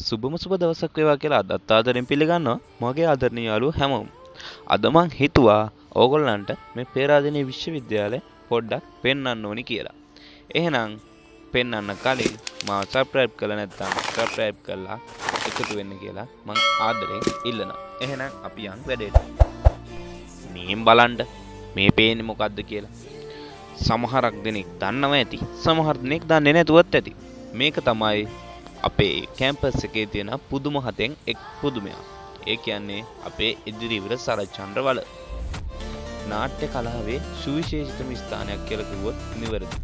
සුබම සුබ දවසක් වේවා කියලා අදත් ආදරෙන් පිළිගන්නවා මගේ ආදරණීය යාළුවෝ හැමෝම. අද මං හිතුවා ඕගොල්ලන්ට මේ පේරාදෙණිය විශ්වවිද්‍යාලය පොඩ්ඩක් පෙන්වන්න ඕනි කියලා. එහෙනම් පෙන්වන්න කලින් මාව සබ්ස්ක්‍රයිබ් කරලා නැත්නම් සබ්ස්ක්‍රයිබ් කරලා එකතු වෙන්න කියලා මං ආදරෙන් ඉල්ලනවා. එහෙනම් අපි යන් වැඩේට. මේන් බලන්න මේ පේන්නේ මොකද්ද කියලා. සමහරක් දෙනෙක් දන්නවා ඇති. සමහර දෙනෙක් දන්නේ නැතුවත් ඇති. මේක තමයි අපේ කැම්පස් එකේ තියෙන පුදුම හතෙන් එක් පුදුමයක්. ඒ කියන්නේ අපේ ඉදිරිවිර සරච්චන්ද්‍ර වල. නාට්‍ය කලාවේ සුවිශේෂිතම ස්ථානයක් කියලා කිව්වොත් නිවැරදි.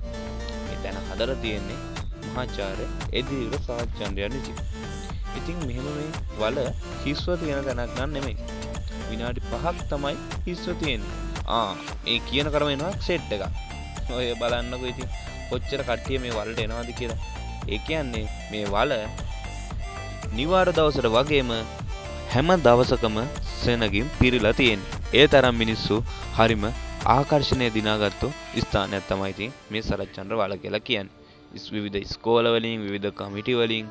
මේ තැන හදලා තියෙන්නේ මහාචාර්ය එදිරිවිර සරච්චන්ද්‍රයන් විසින්. ඉතින් මෙහෙම මේ වල හිස්ව තියෙන තැනක් නම් නෙමෙයි. විනාඩි 5ක් තමයි හිස්ව තියෙන්නේ. ඒ කියන කරම එනවා සෙට් එකක්. ඔය බලන්නකෝ ඉතින් කොච්චර කට්ටිය මේ වලට එනවද කියලා. ඒ කියන්නේ මේ වල නිවාර දවසට වගේම හැම දවසකම සෙනගින් පිරීලා තියෙන්නේ. ඒ තරම් මිනිස්සු හරිම ආකර්ෂණය දිනාගත්තු ස්ථානයක් තමයි ඉතින් මේ සරච්චන්ද්‍ර වල කියලා කියන්නේ. විවිධ ඉස්කෝල වලින්, විවිධ කමිටි වලින්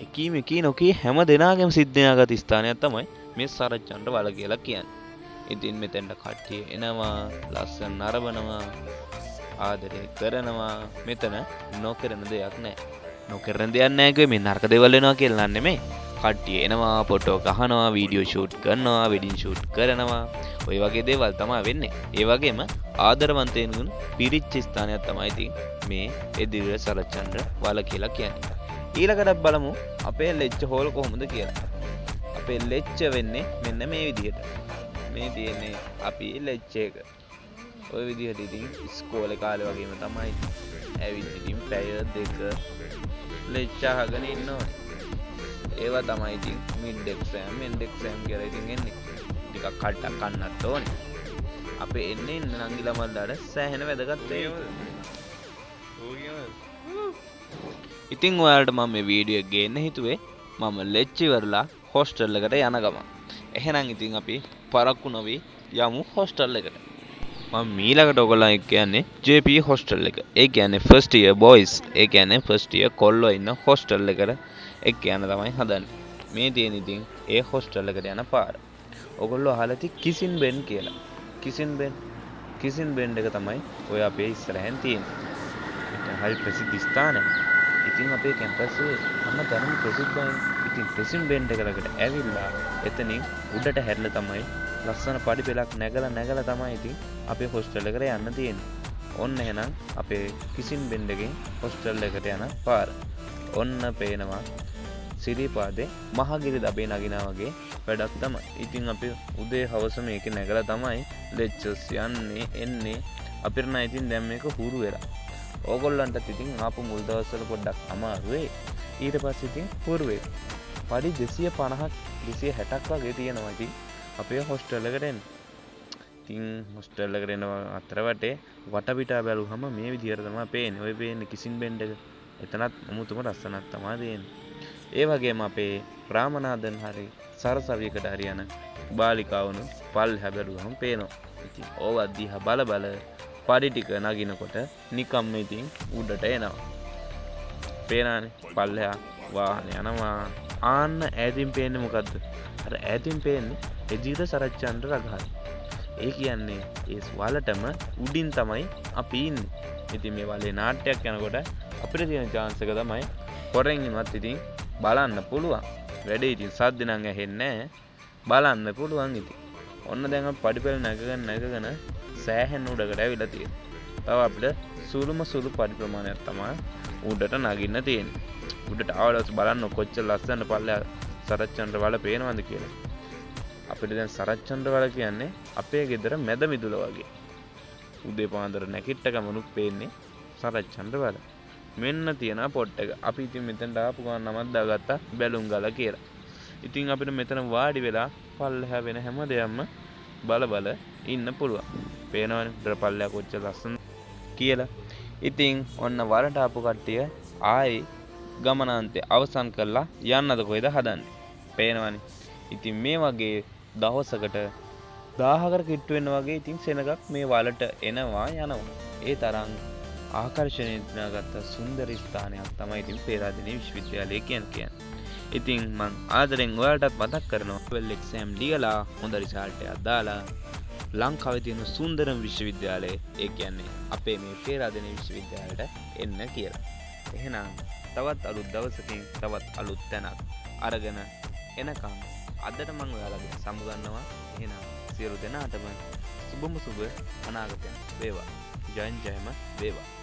එකී මෙකී නොකී හැම දෙනාගේම සිත් දිනාගත් ස්ථානයක් තමයි මේ සරච්චන්ද්‍ර වල කියලා කියන්නේ. ඉතින් මෙතෙන්ට කට්ටිය එනවා, ලස්සන නරඹනවා, ආදරය කරනවා. මෙතන නොකරන දෙයක් නෑ. නොකරන දෙයක් නෑ කිව්වේ මේ නරක දේවල් වෙනවා කියලා නන් නෙමෙයි. කට්ටිය එනවා, ෆොටෝ ගහනවා, වීඩියෝ ෂූට් කරනවා, වෙඩින් ෂූට් කරනවා. ඔය වගේ දේවල් තමයි වෙන්නේ. ඒ වගේම ආදරවන්තයන් පිරිච්ච ස්ථානයක් තමයි ඉතින් මේ එදිරිවිර සරච්චන්ද්‍ර වල කියලා කියන්නේ. ඊළඟට බලමු අපේ ලෙච්ච හෝල් කොහොමද කියලා. අපේ ලෙච්ච වෙන්නේ මෙන්න මේ විදිහට. මේ තියෙන්නේ අපි ලෙච්ච එක. ඔය විදිහට ඉතින් ඉස්කෝලේ කාලේ වගේම තමයි ඇවිත් ඉතින් පැය දෙක ලෙච්ච අහගෙන ඉන්න ඕනේ. ඒවා තමයි ඉතින් මිඩ් එක්සෑම්, එන්ඩ් එක්සෑම් කියලා ඉතින් එන්නේ. ටිකක් කට්ටක් කන්නත් ඕනේ. අපේ එන්නේ එන්න නංගිලා මල්ලාට සෑහෙන වැදගත් වෙයි. ඉතින් ඔයාලට මම මේ වීඩියෝ එක ගේන්න හිතුවේ මම ලෙච්ච ඉවරලා හොස්ටල් එකට යන ගමන්. එහෙනම් ඉතින් අපි පරක්කු නොවි යමු හොස්ටල් එකට. මම ඊළඟට ඔයගොල්ලන් එක්ක යන්නේ JP hostel එක. ඒ කියන්නේ ෆස්ට් ඉයර් බොයිස්. ඒ කියන්නේ ෆස්ට් ඉයර් කොල්ලෝ ඉන්න හොස්ටල් එකට එක්ක යන්න තමයි හදන්නේ. මේ තියෙන ඉතින් ඒ හොස්ටල් එකට යන පාර. ඔයගොල්ලෝ අහලා ඇති කිසින් බෙන් කියලා. කිසින් බෙන්. කිසින් බෙන්ඩ් එක තමයි ඔය අපේ ඉස්සරහෙන් තියෙන්නේ. ඒක හරි ප්‍රසිද්ධ ස්ථානයක්. ඉතින් අපේ කැම්පස් එකේ හැම තැනම ප්‍රසිද්ධයි. ඉතින් කිසින් බෙන්ඩ් එක ළඟට ඇවිල්ලා එතනින් උඩට හැරිලා තමයි ලස්සන පඩි පෙළක් නැගලා නැගලා තමයි ඉතින් අපේ හොස්ටල් එකට යන්න තියෙන්නේ. ඔන්න එහෙනම් අපේ කිසින් බෙන්ඩ් එකෙන් හොස්ටල් එකට යන පාර. ඔන්න පේනවා සිරිපාදේ මහගිරි දබේ නගිනා වගේ වැඩක් තමයි. ඉතින් අපි උදේ හවස මේක නැගලා තමයි ලෙක්චර්ස් යන්නේ එන්නේ. අපිට නම් ඉතින් දැන් මේක හුරු වෙලා. ඕගොල්ලන්ටත් ඉතින් ආපු මුල් දවස්වල පොඩ්ඩක් අමාරු වෙයි. ඊට පස්සේ ඉතින් හුරු වෙයි. පඩි 250ක් 260ක් වගේ තියෙනවා ඉතින් අපේ හොස්ටල් එකට එන්න. ඉතින් හොස්ටල් එකට එන අතර වටේ වටපිටා බැලුවහම මේ විදිහට තමයි පේන්නේ. ඔය පේන්නේ කිසින් බෙන්ඩ් එක. එතනත් අමුතුම ලස්සනක් තමයි තියෙන්නේ. ඒ වගේම අපේ රාමනාදන් හරි සරසවියකට හරි යන බාලිකාවනු පල්ලෙහා බැලුවහම පේනවා. ඉතින් ඕවා දිහා බල බල පඩි ටික නගිනකොට නිකම්ම ඉතින් උඩට එනවා. පේනානේ පල්ලෙහා වාහන යනවා. ආන්න ඈතින් පේන්නේ මොකද්ද? අර ඈතින් පේන්නේ එදිරිවිර සරච්චන්ද්‍ර රගහල්. ඒ කියන්නේ ඒ වලටම උඩින් තමයි අපි ඉන්නේ. ඉතින් මේ වලේ නාට්‍යයක් යනකොට අපිට තියෙන චාන්ස් එක තමයි හොරෙන් ඉන්නවත් ඉතින් බලන්න පුළුවන්. වැඩේ ඉතින් සද්ද නම් ඇහෙන්නේ නෑ. බලන්න පුළුවන් ඉතින්. ඔන්න දැන් අපි පඩිපෙළ නැගගෙන නැගගෙන සෑහෙන උඩකට ඇවිල්ලා තියෙනවා. තව අපිට සුළුම සුළු පඩි ප්‍රමාණයක් තමයි උඩට නගින්න තියෙන්නේ. උඩට ආවට පස්සේ බලන්න කොච්චර ලස්සන පල්ලෙහා සරච්චන්ද්‍ර වල පේනවද කියලා. අපිට දැන් සරච්චන්ද්‍ර වල කියන්නේ අපේ ගෙදර මැද මිදුල වගේ. උදේ පාන්දර නැගිට්ට ගමනුත් පේන්නේ සරච්චන්ද්‍ර වල. මෙන්න තියෙන පොට් එක. අපි ඉතින් මෙතනට ආපු ගමන් නමක් දාගත්තා බැලුම් ගල කියලා. ඉතින් අපිට මෙතන වාඩි වෙලා පල්ලෙහා වෙන හැම දෙයක්ම බල බල ඉන්න පුළුවන්. පේනවනේ උඩට පල්ලෙහා කොච්චර ලස්සන කියලා. ඉතින් ඔන්න වරට ආපු කට්ටිය ආයේ ගමනාන්තය අවසන් කරලා යන්නද කොහෙද හදන්නේ? පේනවනේ. ඉතින් මේ වගේ දවසකට 1000කට කිට්ටු වෙන වගේ ඉතින් සෙනගක් මේ වලට එනවා යනවා. ඒ තරම් ආකර්ෂණය දිනාගත්ත සුන්දර ස්ථානයක් තමයි ඉතින් පේරාදෙණිය විශ්වවිද්‍යාලය කියන්නේ. ඉතින් මං ආදරෙන් ඔයාලටත් මතක් කරනවා වෙල් එක්සෑම් ලියලා හොඳ රිසල්ට් එකක් දාලා ලංකාවේ තියෙන සුන්දරම විශ්වවිද්‍යාලය, ඒ කියන්නේ අපේ මේ පේරාදෙණිය විශ්වවිද්‍යාලයට එන්න කියලා. එහෙනම් තවත් අලුත් දවසකින් තවත් අලුත් තැනක් අරගෙන එනකම් අදට මං ඔයාලගෙන් සමුගන්නවා. එහෙනම් සියලු දෙනාටම සුබම සුබ අනාගතයක් වේවා. ජයෙන් ජයම වේවා.